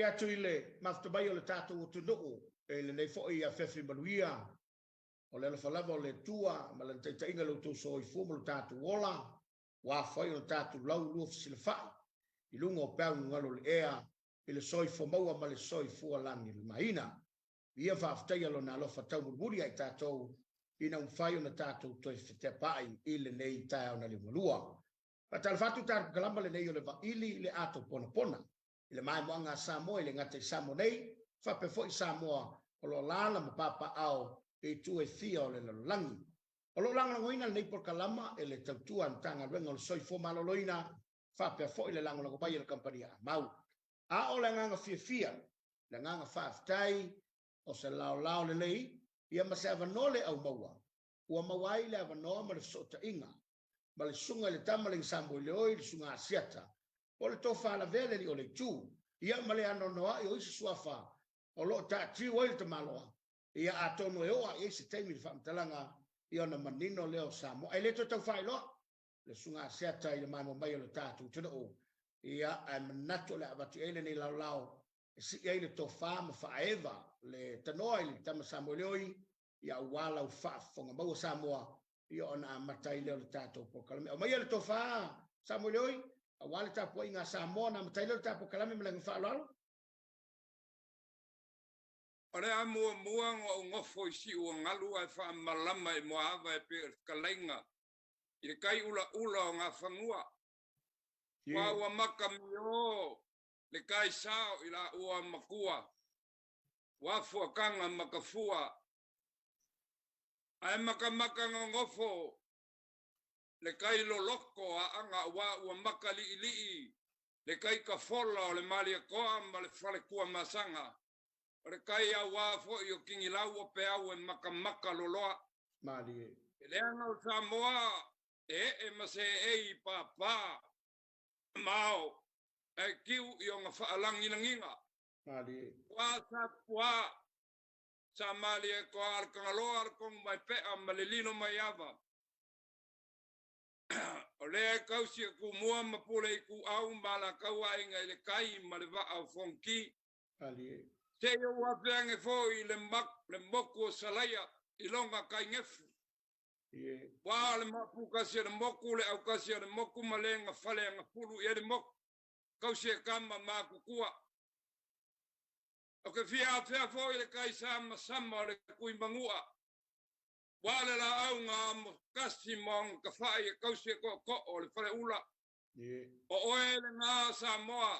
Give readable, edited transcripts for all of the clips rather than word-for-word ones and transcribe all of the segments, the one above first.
atu i le mafuta mai o le tatou atunuu i lenei foi afiafi manuia. O le alofa lava o le Atua ma lana taitaiga i lo outou soifua ma lo tatou ola, ua afai ona tatou laulua fesilafai i luga o peau gagalo o le ea i le soifua maua ma le soifua lagilemaina. Ia faafetaia lona alofa taumulimuli ia i tatou ina ua mafai ona tatou toe fetepaai i lenei taeao na liugalua. Faatalofa atu tatou kalama lenei o le vaili i le ato ponapona i le maimoaga a Samoa e le gata i Samoa nei, faapea foi Samoa o lo o alaala ma papaaao i itu e fia o le lalolagi. O lo o lagolagoina lenei polokalama e le tautua a le Matagaluega o le Soifua Maloloina faapea foi le lagolago mai a le kamupani Amau. A o le agaga fiafia, le agaga faafetai, o se laolao lelei ia ma se avanoa le aumaua ua maua ai le avanoa ma le fesootaiga ma le susuga i le tama le Samoeleoi, le susuga Asiata, po o le tofa lavea le alii o le itu, ia ma le anoanoai o isi suafa o lo o taatiu ai le tamaloa, ia atonu e oo lava i ai se taimi i le faamatalaga ia ona manino lea o Samoa. Ae le toe tau faailoa le susuga Asiata i le maimoa mai o le tatou atunuu, ia ae manatu o le a avatu i ai lenei laolao e sii ai le tofa ma faaeva le tanoa i le tama Samoeleoi, ia aua lau faafofoga maua Samoa, ia ona amata ai lea o le tatou polokalame. Aumaia le tofa Samoeleoi, aua le tapuaiga a Samoa ona amata ai lea o le tatou polokalame ma le agaga faaaloalo. O le a muamua ona ou nofo i Siuagalu ae faamalama i Moaava e pei o le fetalaiga i le tai ulaula o Gafanua. Ua ua maka mio le tai sao i laua matua, ua fuakaga makafua Ae makamaka nonofo le tai loloto a Aana aua ua maka liʻiliʻi le tai tafola o le Malietoa ma le Faletuamasaga, o le tai auā foi o Tigilau o Peau e makamaka loloa. Malie. E leaga o Samoa e ee ma seei i pāpā ma ao ae tiu i ona faalagilagiga. Malie. Ua sa ua Sa malie koa a le Tagaloa le kogu mai pea ma le lilo mai ava. O lea e tausi e Tumua ma pule i Tuau ma Alataua aiga i le tai ma le vaa o Fonoti. Seia ou afe ane foi i le le motu o Salaia i lona tai nefu. Ua o le maaputasi o le motu, le autasi o le motu ma le na fale agafulu i ai le motu. Tausi e tama ma atutua. Ou te fia afea foi i le kaisamasama o le Tuimanua, ua le laau na amotasi ma ona tafai e tausi e tootoo o le Faleula. O oe lena Samoa,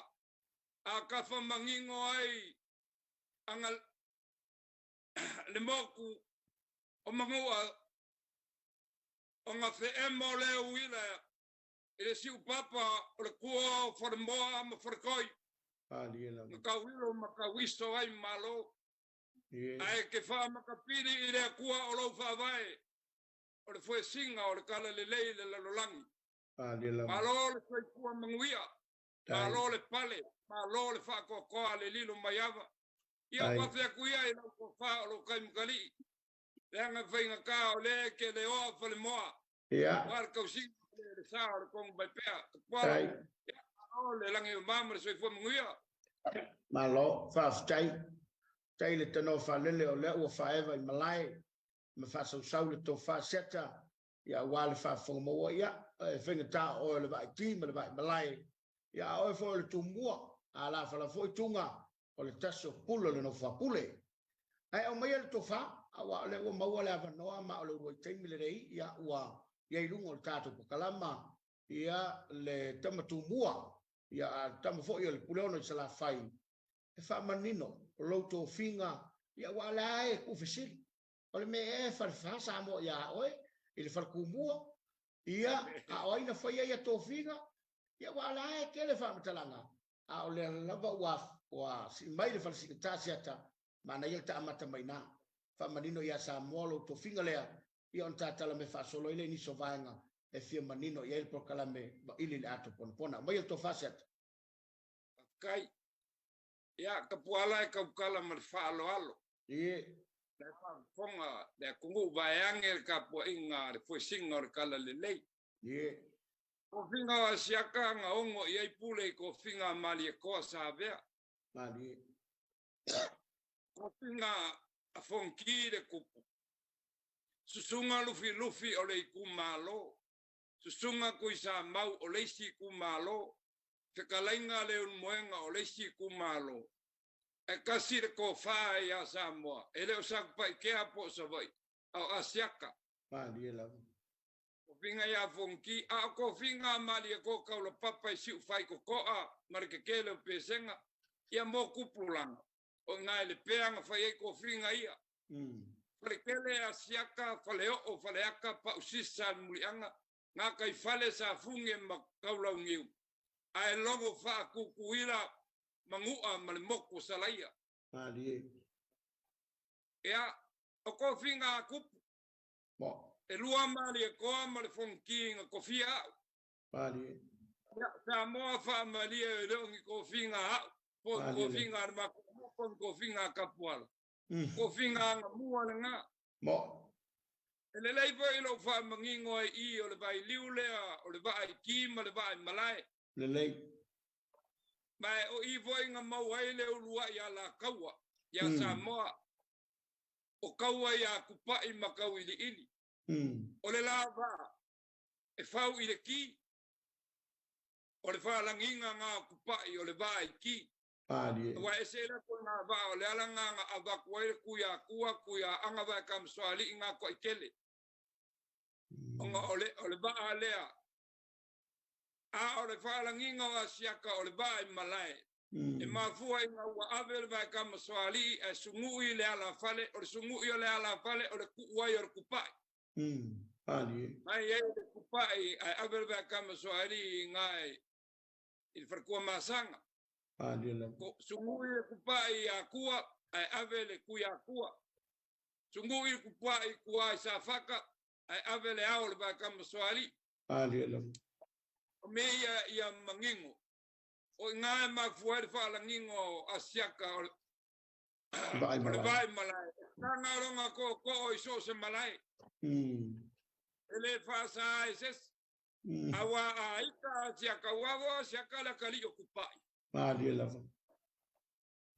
a tafa manino ai aga le motu o Manua, ona feemo lea uila i le siupapa o le kua o Falemoa ma Faletoi. Na tauilo ma tauiso ai Malo. Ae ke faamakapili i le Atua o lou faavae, o le fuesiga o le talalelei i le lalolagi. Malo le soifua manuia, malo le pale, malo le faatoatoa le lilo mai ava. Ia ou afe atu ia i lau tofa o lou Taimatalii, leaga e faigata o lea e te leoa Falemoa. Aua le tausiga o le le sa o le kogu mai pea. Tapuala. Ia, malo le lagi e mama ma le soifua manuia. Malo, faafetai. Faafetai le tanoa faalele o lea ua faaeva i malae ma faasausau le tofa Seta, ia aua le faafofoga maua. Ia, e faigata o oe o le vaaiti ma le vaaimalae, ia a oe foi o le tumua, a lafala foi tuga, o le tasi o pule o le nofo a pule. Ae aumaia le tofa, aua o lea ua maua le avanoa ma o le uluai taimi lenei, ia ua i ai i luga o le tatou pakalama, ia le tama tumua, ia a le tama foi o le Puleono i Salafai, e faamanino lou tofiga, ia aua o lea e tuufesili, o le mea ea e falefa Samoa ia oe i le faletumua, ia a o ai na faia ia tofiga, ia aua o lea e tele faamatalaga, A o lea lava ua ua sii mai le fale siata, manaia le ta amata mai ina. Faamanino ia Samoa lou tofiga lea, ia ona ta tala mea faasolo ai lea i nisi o vaega e fia manino i ai le polokalame vaili i le ato ponapona. Aumaia le tofa Siata. Faafetai. Ia, Tapuala e tautala ma le faaaloalo. Ie. Le faafofoga le atunuu vaeane le tapuaiga a le fuesiga o le Talalelei. Ie. Tofiga o Asiata na ono i ai pule i tofiga a Malietoa sa avea. Malie. Kofiga a Fonoti le kupu. Susuga Lufilufi o le itumalo. Susuga Tuisamau o le isi itumalo. Fetalaiga Leulumoega o le isi itumalo. Ae tasi le tofa ia Samoa, e le o Satupaitea po o Savaii, a o Asiata. Malie lava. Tofiga ia Fonoti, a o tofiga a Malietoa Taulapapa i Siufai Totoa ma le tetele o Pesega, ia mo tupulaga. O i ina i Lepea na fai ai tofiga ia. Faletele, Asiata, Faleoo, Faleata, Pausisa, Muliaga, Gataifale, Safune ma Taulauniu, ae logo faa-Tutuila, Manua ma le motu o Salaia. Malie. Ia, o tofiga a tupu. Mo. E lua Malietoa ma le Fonoti na tofia au. Malie. Ia, Samoa faamalie e le o ni tofiga a au, po o ni tofiga a le matua, po o ni tofiga a Tapuala. Tofiga agamua lena. Mo. E lelei foi i lou faamanino ai i o le vailiu lea o le vaa i ki ma le vaa i malae. Lelei. Ma o i foi na maua ai le uluai alataua ia Samoa, o kaua ia Tupai ma Tauiliili. O le la vaa e fau i le ki, o le faalagiga na o Tupai o le vaa i ki. Malie. Aua e ese la ko ngā vaa o le ala ngā nga avatu ai le kui a kua, kui a anga vai ka masoali'i ngā koa i tele. Ona o le vaa lea. A o le faalagiga o Asiata o le vaa i malae. E mafua ina ua ave le vai ka masoali'i ae sugui le alafale, o le sugui o le alafale o le kuu ai o le Tupai. Malie. Mai ai le Tupai ae ave le vai ka masoali'i i ngā i le falekua masaga. Malie lava. Ko sugui le Tupai ia kua ae ave le kui a kua. Sugui le Tupai kua i Safaka ae ave le ao le vai ka masoali'i. Malie lava. O mea ia ia manino. O i ngā e mafua ai le faalagiga o Asiata o le Vaai o le malae. vai malae. Tanga ronga ko ko o i so se malae. E le whaasa ai ses. Awa a ita Asiata wawo Asiata la kali o Kupai. Malie lava.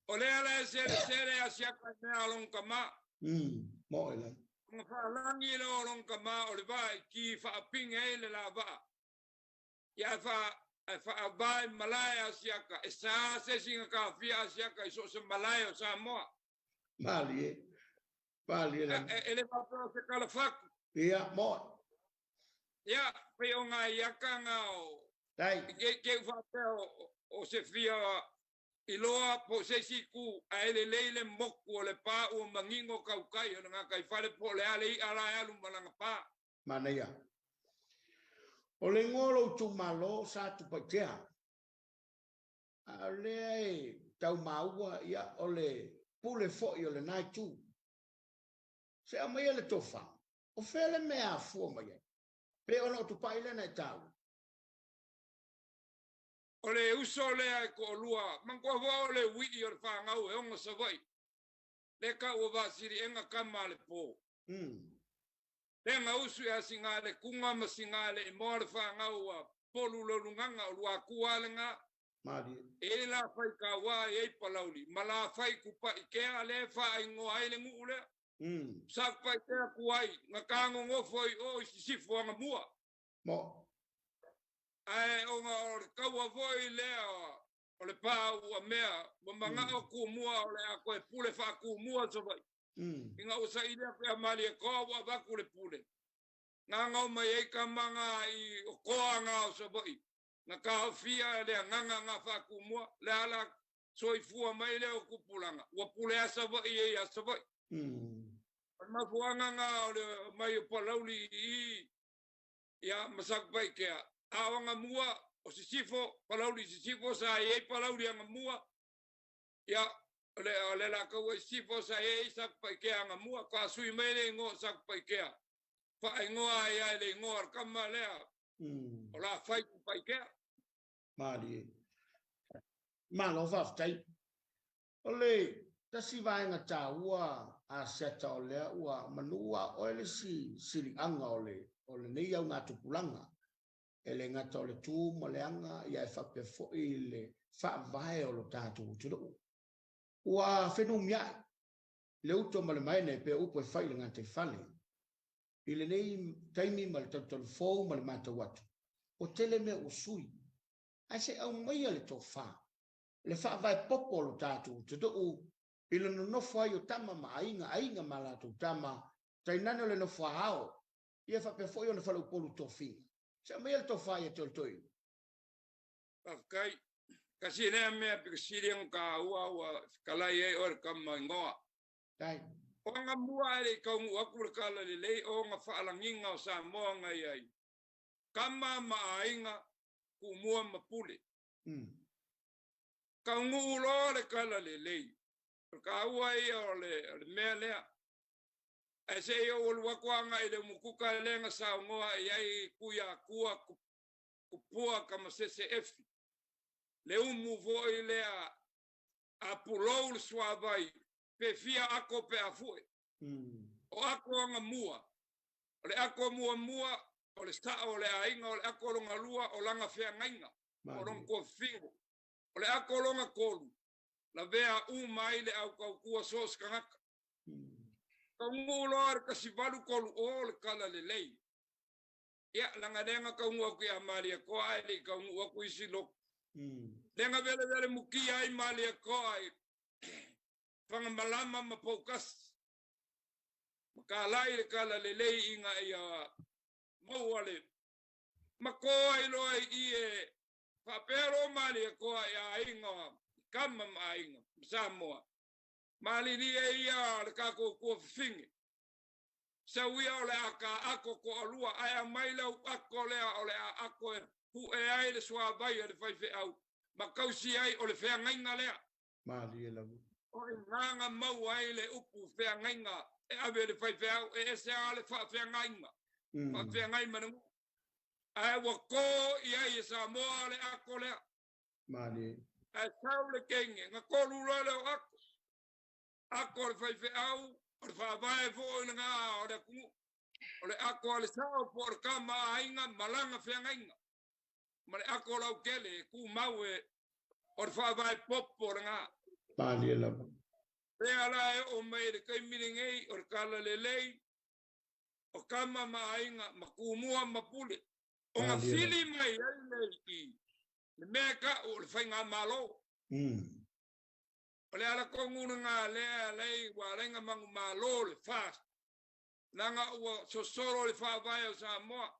O le ala e sere sere Asiata mea o longa ma. Mo e lava. Nga whaalangi le o longa ma o le vai ki whaapinge e le la vaa. Ia wha e whaavae malae Asiata. E sa se singa ka whia Asiata i so se malae o Samoa. Malie. Malie lava. E le whapea se kalafaku. Ia, mo. Ia, pe o ngā iaka ngā o Dai. Ke whapea o se whia i loa po se siku a ele leile moku o le pā ua mangingo kaukai o ngā kai whare po le ale i ala e alu malanga pā. Manaia. O le ngolo tu malo sa tu paitea. A lea e tau maua ia o le pule foi o le nai tu. Se a mai le tofa. O fele mea afua mai ai. Pe ona o tupai lena e tau. O le uso lea e ko lua. Mangua hoa o le wii o le whangau e onga Savai. Le ka ua vasiri enga kama le pō. Le nga usu e asinga le kunga ma singa le i moa le whangau a polu lo lunganga o lua kua le ngā. Malie. E la whai ka wā e ei palauli. Ma la whai kupa i kea le wha ingoa ai le nguu lea. Sa kupa i kea kuai. Ngā kāngo ngofo i o i sisifu anga mua. Mo. Ae o ngā o le kaua voi lea o le pā ua mea. Ma manga o ku mua o le a koe pule wha ku mua so vai. I ngā usa i lea pea mali e koa ua vaku le pule. Ngā ngau mai ei ka manga i o koa ngā o so vai. Ngā kā whia lea nganga ngā wha ku mua. Le ala soifua mai lea o kupulanga. Ua pule a Savai e a Savai. O mafuanga ngā o le mai o palauli i ia masaku pai kea. A o ngā mua o sisifo, palauli sisifo sa e ei palauli a ngā mua. Ia o le la kaua i sisifo sa e ei saku pai kea ngā mua. Ka sui mai le ingoa saku pai kea. Wha ingoa ai ai le ingoa ar kama lea. O la whai ku pai kea. Marie. Malo whaftai. O le tasi vaenga tāua a seta o lea ua manua o ele si silianga o le nei au ngā tupulanga. E le ngata o le tū ma le anga ia e whapea foi le whaavae o lo tātou tulu. Ua fenumiai le uto ma le maene e pei o upu e fai i le gataifale. I lenei taimi ma le talutalu fou ma le matau atu, ua tele mea ua sui. Ae se i aumaia le tofa, le faavae popo o lo tatou atunuu i le nonofo ai o tama ma aiga, aiga ma latou tama, tainane o le nofo a ao, ia faapea foi ona faleupolu tofiga. Se i aumaia le tofa ia te oe le toeaina. Faafetai. Tasi lea mea pito sili ona taua ua fetalai ai oe le tama igoa. Dai. O aga mua ae le i taunuu atu le tala lelei o ona faalagiga o Samoa na i ai, tama ma aiga, Tumua ma Pule. Taunuu loa le tala lelei. O le taua ia o le mea lea. Ae se i ou alu atu agai i le umukuka lea na saunoa i ai Tuiatua Tupua Tamasese Efi. Le umu foi lea a pulou le suavai pe fia ako pe a fue. O ako aga mua, o le ako muamua o le sao o le aiga, o le ako lona lua o lana feagaiga, o lona tofifigo. O le ako lona tolu, lavea uma ai le au tautua so o se tagata. Taunuu loa le 1830 le tala lelei. Ia, leaga lea na taunuu atu ia Malietoa ae le i taunuu atu isi lotu. Lea na velevele mukia ai Malietoa i Fagamalama ma Poutasi. Ma talai le tala lelei ina ia maua le makoa ai loa i i e faapea loa Malietoa i aiga, i tama ma aiga ma Samoa. Malilie ia le tatou tuafafine. Sau ia o le a ta ako toalua ae aumai lau ako lea o le a ako e pu'e ai le suavai a le faifeau ma tausi ai o le feagaiga lea. Malie lava. O i ina na maua ai le upu feagaiga e ave i le faifeau e ese lava le faafeagaiga, faafeagai ma le nuu. Ae ua to i ai e Samoa le ako lea. Malie. Ae sau le kenge, na tolu loa lea o ako. Ako a le faifeau, o le faavae foi lena o le atunuu. O le ako a le sao po o le tama a aiga ma lana feagaiga, ma le ako lautele e tumau e o le faavae popo lena. Malie lava. Lea la e oo mai i le taimi lenei o le tala lelei o tama ma aiga ma tumua ma pule. Ona fili mai ai lea i le mea e tau o le faigamalo. O le ala tonu lena lea alai ua alai na manumalo le FAST, leaga ua sosolo le faavae o Samoa.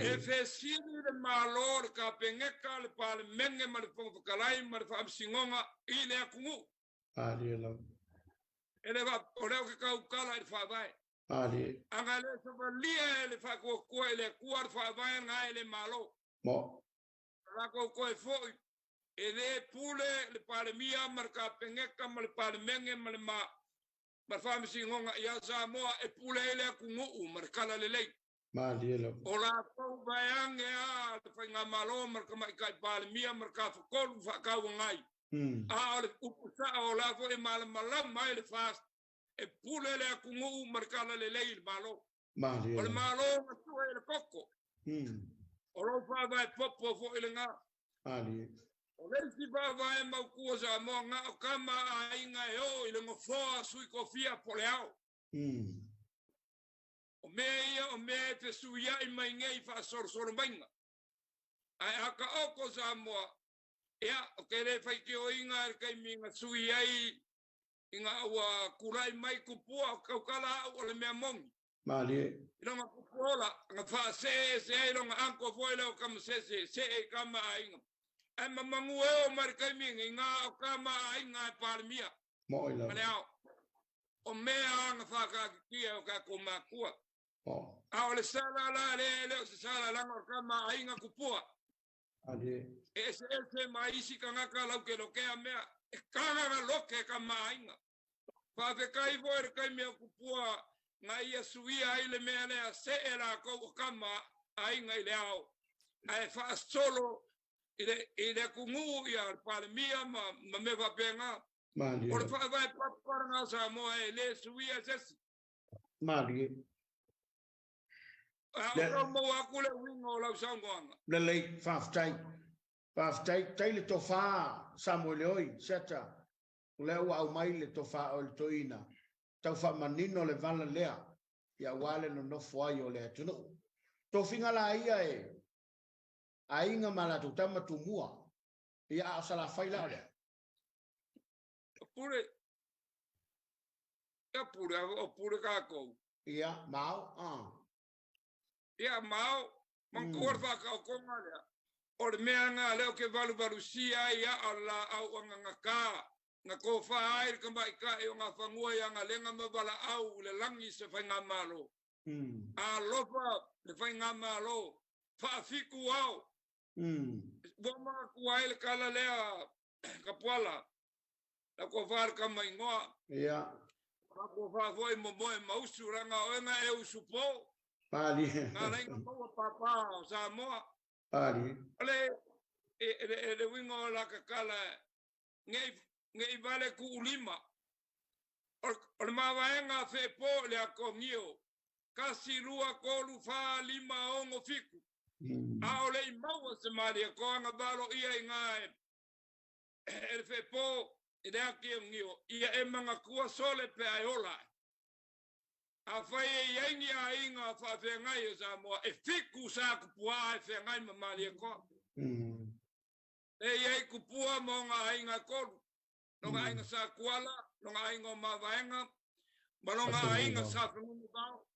E fesili le Malo, le Kapeneta, le Palemene ma le Fofoga Fetalai ma le Faamasinoga i le atunuu. E le o lea ou te tautala i le faavae. Ana le savalia e le faatuatua i le Atua le faavae lena e le Malo. O latou toe foi, e le pule le Palemia ma le Kapeneta ma le Palemene ma le ma le Faamasinoga ia Samoa e pule ai le atunuu ma le tala lelei. Malie lava. O latou vaeane a le Faigamalo ma le Tamaitai Palemia ma le Tafatolu faatauagai. A o le upu sao o la foi e malamalama ai le FAST, e pule le atunuu ma le tala lelei i le Malo. Malie O le lava. Malo na sue i le koko. O lou faavae popo foi lena. Malie. O le isi faavae mautu o Samoa na o tama a aiga e oo i le nofoa sui kofia po o le ao. O mea ia o mea e fesuiai mai nei faasolosolo maiga. Ae a taoto Samoa, ia, o te le faitioina i le taimi na sui ai ina ua tulai mai tupua o tautala au o le mea moni. Malie. I lona tupuola, na faasee ese ai lona ako foi lea o Tamasese, see i tama aiga. Ae mamanu e oo mai le taimi nei ngā o tama aiga e Palemia. Mo'i Ma le lava. ao. O mea a na whakaakitia o kākou mākua. Mo'i. A o le sala la le le o se sala langa o tama aiga kupua. Malie. E ese ese ma isi kangaka lau ke lokea mea. E kanga loke ka maaiga. Faafetai foi le taimi o kupua na ia suia ai le mea lea se e lakou o kama aiga i le ao. Ae faasolo i le atunuu ia le Palemia ma mea faapena. Malie. O le faavae papalana o Samoa e le suia se isi. Malie. A o tau maua atu le uiga o lau saunoaga. Lelei, faafetai. Faafetai, tai le tofa Samuele oi, Seta. O lea ua aumai le tofa o le toeaina, tau faamanino le vala lea, ia aua le nonofo ai o le atunuu. Tofiga la ia e aiga ma latou tama Tumua, ia a o Salafai la o lea. Pule, ia pule, o pule kākou. Ia, mao, ah. Ia, mao, manatua le faakaokoga lea. O le mea nga lea o ke valuvalusia ai ia o la au angagata, na tofa ai le tamaitai o Gafanua i Agalega ma Valaau i le lagi se faigamalo. Alofa le faigamalo, faafitu ao. Ua manatua ai le tala lea Kapuala, la tofa le tama igoa. Ia. La tofa foi momoe ma usu, leaga o oe na e usu po. Malie. Na alai na maua pāpā o Samoa. Malie. O le, e, le, le uiga o la tatala, nei, nei vale kuulima. O le mavaega fepo le akongio. 1, 2, 3, 4, 5, 6, 7. A o le i maua se malie koanga valo ia i ngā e le fepo i le aki o ngio. Ia e mangakua sole pe ai ola. A fai e iai ni aiga faafeagai o Samoa, e fiku sa kupua e feagai ma malie koa. E iai kupua mo ngā aiga e kolu. No ngā aiga sa kuala, no ngā aiga o mavaega, ma no ngā aiga sa whangungu vao.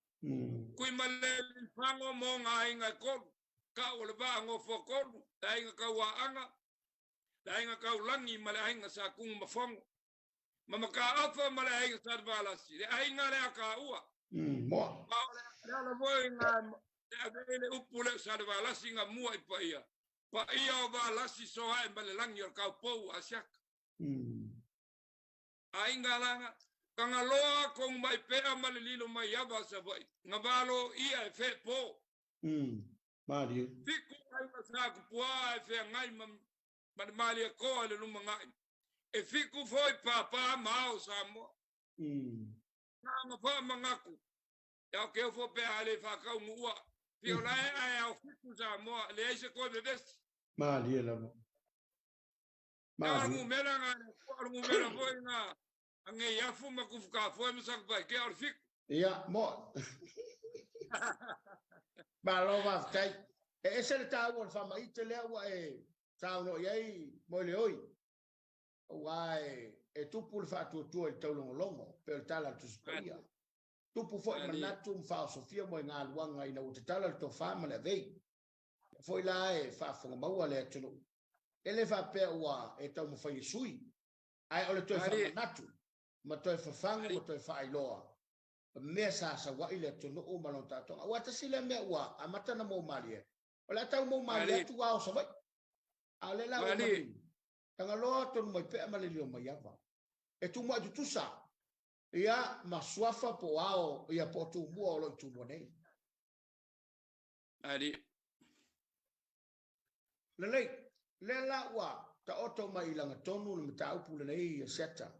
Kui ma le lifango mo ngā aiga e kolu. Ka o le vaa ngofo kolu, le aiga kauaanga, le aiga kaulangi ma le aiga sa kungu mafongo. Ma maka afa ma le aiga sa valasi, le aiga le aka ua. Moa. Ma o le ala foi ngā, le ave le upu le sa valasi ngā mua i paia. Paia o valasi so hae ma le langi o le kaupou a siaka. Aiga langa, kangaloa kong mai pea ma le lilo mai ava sa vai. Ngā valo ia e whepo. Marie. Fiku aiga sa kupua e whea ngai ma le malia koa le luma ngai. E fiku foi pāpā mao Samoa. Ngā ngā wha mangaku. Ia o keo fo pea le whakau ngua. Fio lae ai au fiku Samoa. Le aise koe bebesi. Malie lava. Ia o ngumela ngā, o ngumela foi ngā. Ange iafu ma kufu ka foi ma saku pai kea o le fiku. Ia, mo. Malo whaftai. E ese le tāua o le whamaite lea ua e tāuno i ai mo le oi. Ua e tupu le whaatuatua i le taulongolongo, pe o le tala le tusipaia. Tupu foi manatu mwhaosofia mo i ngā luanga ina ua te tala le tōwha ma le avei. Foi la e whaafonga maua le atunu. E le whapea ua e tau mawhai e sui. Ai o le toe whamanatu, ma toe whawhango, ma toe whaailoa. Mea sa sa wai le atunu ma lon tātonga. Ua tasi le mea ua amata na mō malie. O le atau mō malie atu wā o sa wai. A le la o mani. Tanga loa tonu mai pea ma le lio mai ava. E tū mai tutusa. Ia ma suafa po ao ia po tū mua o lo i tū mua nei. Ali. Lelei, le la ua ta oto mai i langa tonu le mataupu le nei ia seta.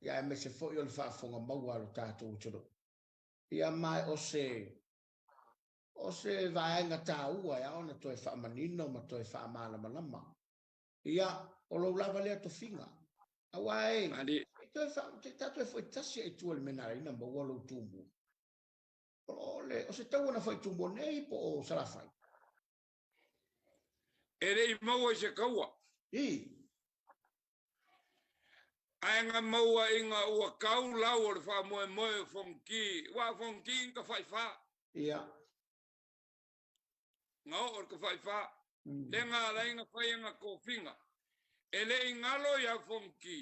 Ia e mese foi o le whaafonga maua lo tātou uturu. Ia mai o se vaenga tāua ia ona toe whaamanino ma toe whaamalamalama. Ia o lo lava lea tofinga. Aua e, e toe foi tasi e tua le menaraina maua lo tūmua. O le, o se tau na whai tūmua nei po o Salafai. E rei maua i se kaua. I. Ai ngā maua i ngā ua kau lau o le wha moe moe o Fonki. Ua Fonki ka whai wha. Ia. Ngā o ka whai wha. Le ngā lai ngā whai ngā kōwhinga. E le i ngalo ia Fonki.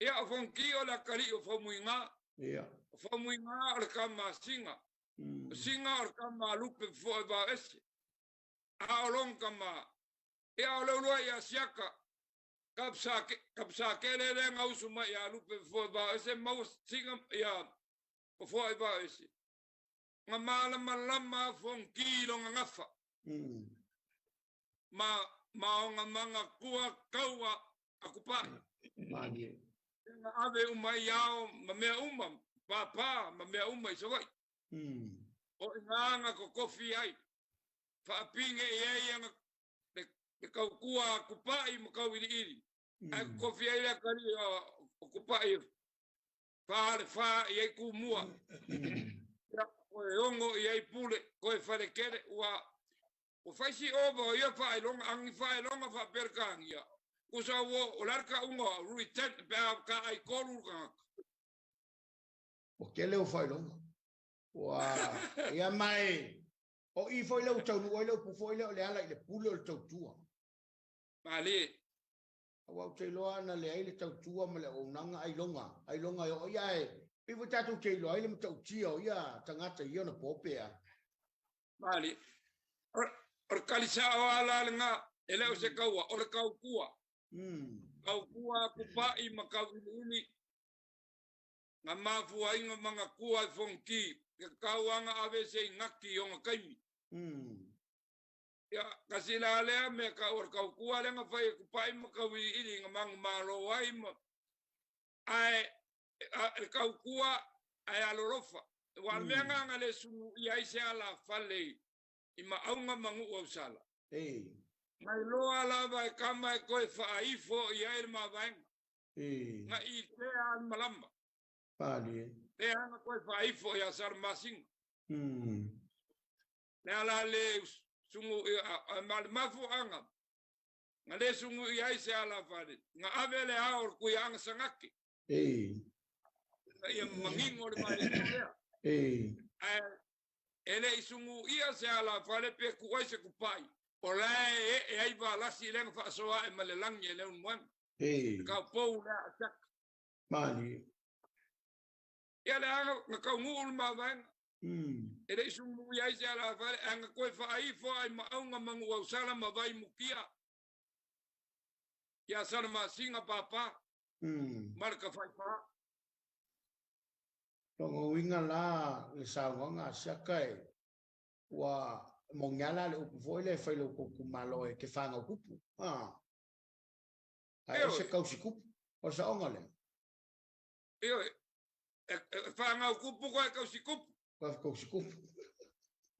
Ia Fonki o la kari o whamui ngā. Ia. Whamui ngā o le ka singa. Singa o le ka mā lupe fo e vā ese. A o long ka mā. Ia o leulua ia siaka. Kapsa ke le le ngā usu mai ia lupe fo e vā ese. Mau singa ia fo e vā ese. Ngā mālama lama Fonki longa ngafa. Ma o ngā manga kua kaua akupai. Malie. Ngā ave umai ao ma mea uma, pāpā ma mea uma i sawai. O i ngā anga ko kofi ai. Whaapinge i ai anga le kaukua akupai ma kau iri iri. Ae kofi ai le akalii o kupaʻi fa le fa i ai kumua. Ia, koe ongo i ai pule, koe falekele, ua ua fai si ova o ia faailoga, agi faailoga faaperekania. Kusa ua o le a le kauga o rui ten pe a ka ai kolu le tagata. Ua tele o faailoga. Ua ia mai o i foi le ua taunuu ai le upu foi lea o le ala i le pule o le tautua. Malie. Aua ou te iloa ana leai le tautua ma le auaunaga ailoga, ailoga e oo ia ae pei foi tatou te iloa ai le matautia o ia tagata i ona po pe a. Malie. O le kalisao lava la lena, e le o se kaua, o le kautua. Kautua kupaʻi ma kauiliili na mafuaiga ma gatua i Fonoti, ke kauaga ave se i gati i ona taimi. Ia, kasi la lea mea ka o le kautua lea na fai e kupaʻi ma kauiliili na manumalo ai ma ae le kautua ae alolofa. Ua o le mea na na le sulu ia ai se alafale i maauga ma nuu ausala. Mai loa lava e kama e koe faaifo i ai le mavaega. Na i tea le malama. Palie. Lea na koe faaifo ia Salamasina. Le ala le sugu ma le mafuaaga na le sugu i ai se alafale. Na ave le ao o le kuiaga sagake. Na ia manino le vailiu lea. Ae e le i suguia se alafale pe ku ai se kupai. O la e e ai valasi le na faasoa e ma le lagi e le umuega. Ka pou lea a siaka. Malie. Ia le aga na kaunuu le mavaega. E le i sugu ai se alafale ae na koe faaifo ai maauga ma nuuausala ma vai mukia. Ia Salamasina pāpā. Ma le kafaifā. Lona uiga la le saunoaga a Siaka e ua mogiala le upu foi lea e fai i lou itumalo e te fanau tupu. Ae ese kausi tupu. O le saoga lea. Ioe, e fanau kupu koe kausi kupu. Kausi kupu.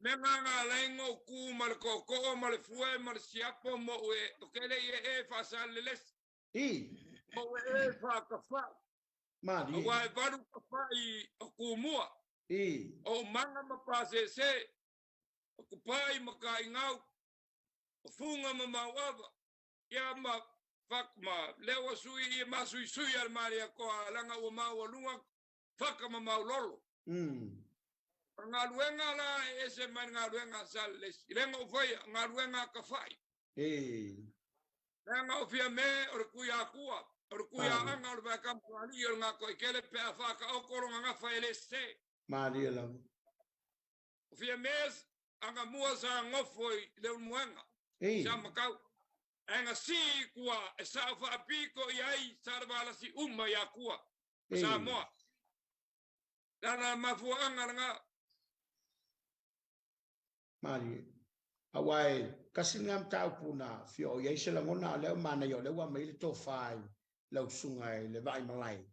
Me ngā ngā laingo o ku ma le ko'oko'o ma le fue ma le siapo mo ue o kele i e e whaasale lesi. Mo ue e whaakawhai. Malie. Aua e valu kawhai o kumua. O manga ma pāsese. O kupai ma ka ingau. O funga ma mauava. Ia ma whak ma lewa sui i ma sui sui al maria koa langa ua mau lunga whaka ma mau lolo. Ngā luenga la e ese mai ngā luenga sa lesi. Lenga o whai, ngā luenga ka whai. Lenga o whia me o le kui a kua. O le kui a anga o le whakampu ali o le ngā koe kele pe a whaka o koro ngā ngawha e le se. Maria lava. O whia me anga mua sa ngofo i le umuenga. Sa makau. Anga si kua e sa whaapiko i ai sa le si uma i a kua. Sa moa. Lana mafua anga nga. Marie. Aua e kasi ngā mtaupu na fia o iai se langona a leo mana i o leo mai le tōwhai lau sunga e le vai malai.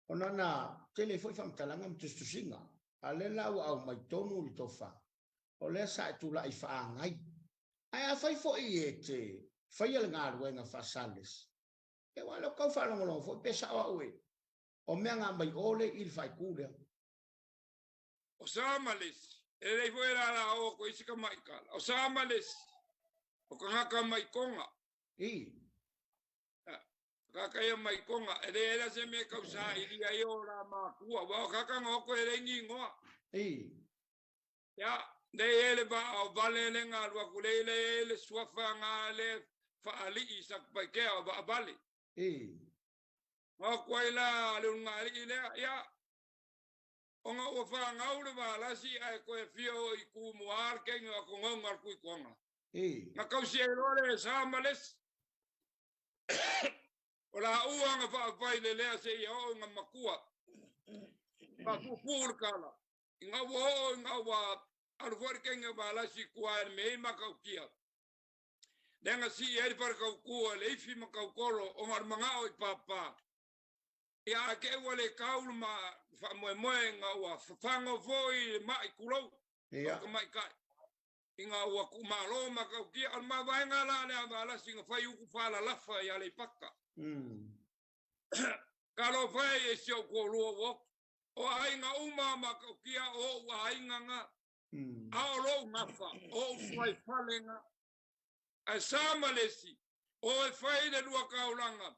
Ona na tele foi whamtalanga mtustusinga. A le lau au mai tonu le tōwha. O lea sa e tula i whaangai. Ai a whai foi e te whai ale ngā ruenga whaasales. E wā leo kau whaalongolongo foi pesa o au e. O mea ngā mai ole i le whaikū. O Samalesi. E lei foi la la o ko isi ka mai kala. O Samalesi. O ka ngaka mai konga. Kaka ia mai konga. E le era se me kausa i lia i o la makua. Wa o kaka ngoko e le ngingoa. Ya, le ele ba o vale le ngā lua ku le le le suafa ngā le whaali i sak pai kea o ba vale. Ngā kuai la le unga li lea. Ya, o ngā ua whangau le wā lasi ai koe whio i ku muar ke ngā ko ngonga kui konga. Ngā kausi e roa le sa malesi. O la ua ngā whaawhai le lea se i o ngā makua. Ngā pupu le kala. I ngā wā o ngā wā aruwhari ke ngā wā lasi kua e me i makaukia. Le ngā si e eri whare kau kua, le ifi makau kolo o ngā manga o i pāpā. Ia a ke ua le kaulu ma wha moe moe ngā ua whango foi le mai kulou. Ia. Ka mai kai. Ina ua kuumalo ma kautia o le mavaega la le avalasi na fai uku faalalafa i Aleipata. Talofa e e si ou toalua ua oto. O aiga uma ma kautia o ou aiga na. A o lou gafa, o ou fuaifale na. Ae sa ma le isi, o e fai le lua taulaga,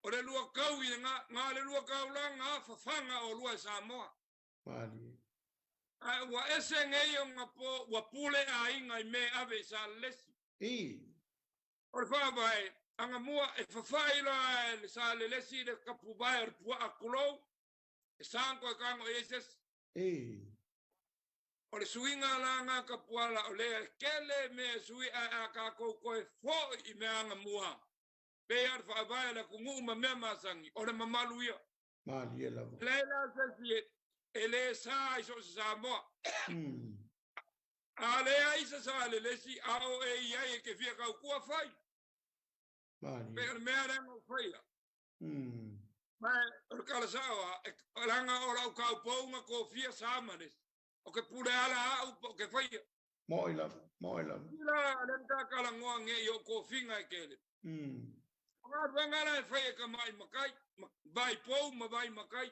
o le lua taui lena, na le lua taulaga a fafaga o lua e Samoa. Malie. Ae ua ese nei ona po ua pule aiga i mea e ave i Salelesi. I. O le faavae, agamua e fafai loa e le Salelesi le tapuvae o le puaa tulou, e sa toe tago i ai se isi. I. O le suiga la na tapuala o lea e tele mea e sui ae a tatou toe foi i mea agamua, pei lava o le faavae a le atunuu ma mea masani, o le mamalu ia. Malie lava. E leai la se isi e le sa i so o se Samoa. A leai se Salelesi, a o e i ai e te fia tautua, fai. Malie. Pei o le mea lea na ou faia. Ma o le tala sao lava, e leaga o lau taupou na tofia sa ma le isi. O ke pule ala au po o ke faia. Mo'i lava, mo'i lava. Sila lea na ta talanoa nei i ou tofiga e tele. O galuega la e fai e ka mai makai, vai pou ma vai makai.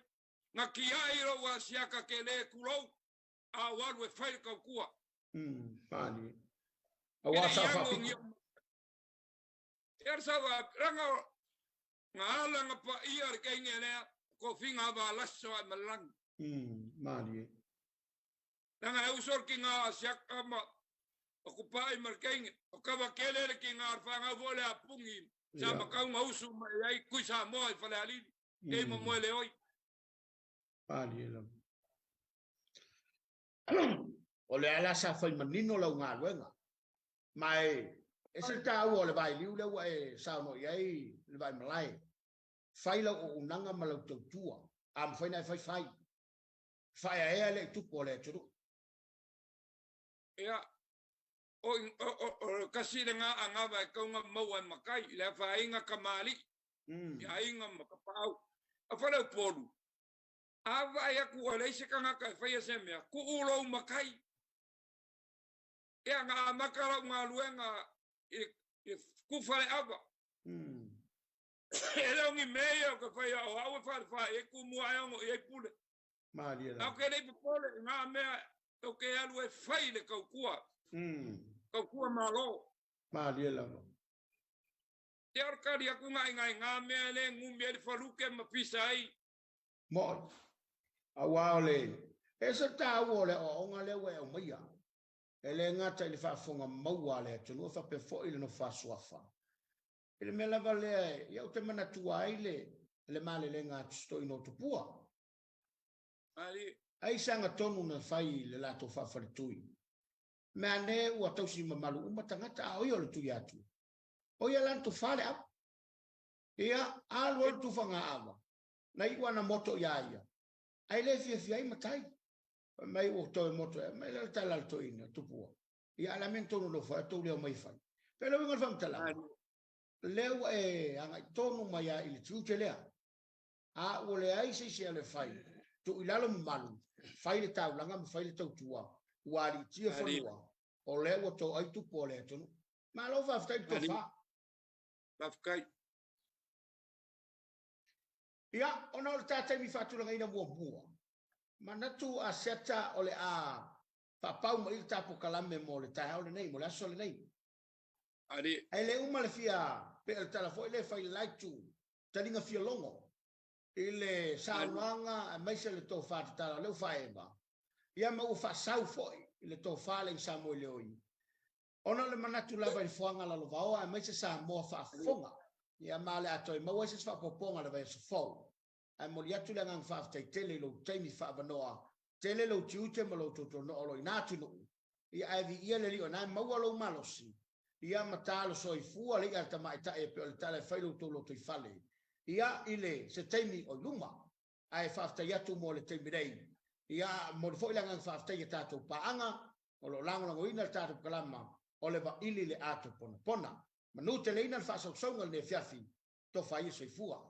Na tiai lou asiaka tele tulou, a o alu e fai le tautua. Malie. Aua sa faapito. Ia le sa faapito, leaga na ala na paia le teine lea, tofiga a valaso ae ma le lagi. Malie. Leaga e uso le tiga o asiaka ma o kupaai ma le teine. O kava tele le tiga o le fanau foi lea a Puni, sa makau na usu mai ai Tui Samoa i Falealili, e ma moe le oi. Malie lava. O le ala sa fai manino lau galuega. Ma e ese le taua o le vailiu lea ua e saunoa i ai le vaimalae. Fai lau auaunaga ma lau tautua. A mafai ona e fai, fai. Faaeaea le i tupu o le atunuu. Ia, o, o, o, o kasi lena anava e taunga maua e makai, i le afaina kamali'i, i aiga ma tapaau. A fale Upolu, a vaai atu ua leai se tagata e faia se mea, tuu lou matai. Ia, na amata lau galuega i i kufa le ava. E le o ni mea ia o ke faia o au e falefā i ai kumua ae ono i ai pule. Malie lava. Au ke le i popole i ngā mea o ke alu e fai le tautua. Tautua Malo. Malie lava. Te ora kari aku ngā inga i ngā mea e le ngumi ai le faluke ma pisa ai. Mo'i. Aua o le, e se tāua o le aoaoga lea ua e aumaia. E le gata i le faafofoga maua a le atunuu e faapea foi le nofo asuafa. I le mea lava lea, ia ou te manatua ai le, le malelega a Tusitoina o Tupua. Ai se agatonu na fai i le latou faafaletui. Mea ane ua tausi mamalu uma tagata, a o ia o le tui atu. O ia la na tufā le ava. Ia, alu alu tufaga ava, na iu ana moto iā ia. Ai le fiafia ai matai. Fai mai ua toe moto ea, mai le tala a le toeaina, Tupua. Ia, a le a mea na tou nonofo ai, a tou leo mai e fai. Pei o le uiga o le faamatalaga, lea ua e agai tonu mai lava i le tiute lea. A ua leai se isi e alu e fai, tuu i lalo mamalu, fai le taulaga ma fai le tautua, ua aliitia fanua, o lea ua toai tupu o le atunuu. Malo faafetai le tofa. Faafetai. Ia, ona o le ta taimi faatulagaina muamua, manatu a Seta o le a faapau mai le ta polokalame mo le taeao lenei, mo le aso lenei. Ae le uma le fia, pe o le tala foi lea fai le la itu, taliga fia logo i le saunoaga aemaise le tofa tatala o lea ua faaeva, ia ma ua faasau foi i le tofa le Samoa i le oi. Ona o le manatu lava i le foaga lalovaoa aemaise Samoa faafofoga, ia ma o le a toe maua ai se isi faaopoopoga i le vaiaso fou. Ae momoli atu le agaga faafetai tele i lou taimi faavanoa tele lou tiute ma lou tuatuanoa o lo ina atunuu, ia ae viia le Alii o na e maua lou malosi, ia ma talo soifua le i'a a le tamaitai e pei o le tala e fai lo outou lotoifale, ia i le se taimi o i luma. Ae faafetai atu mo le taimi nei. Ia momoli foi le agaga faafetai i a tatou paaga o lo o lagolagoina le tatou polokalama o le Vaili le Ato Ponapona. Manu teleina le faasausauga i lenei afiafi, tofa ai e soifua.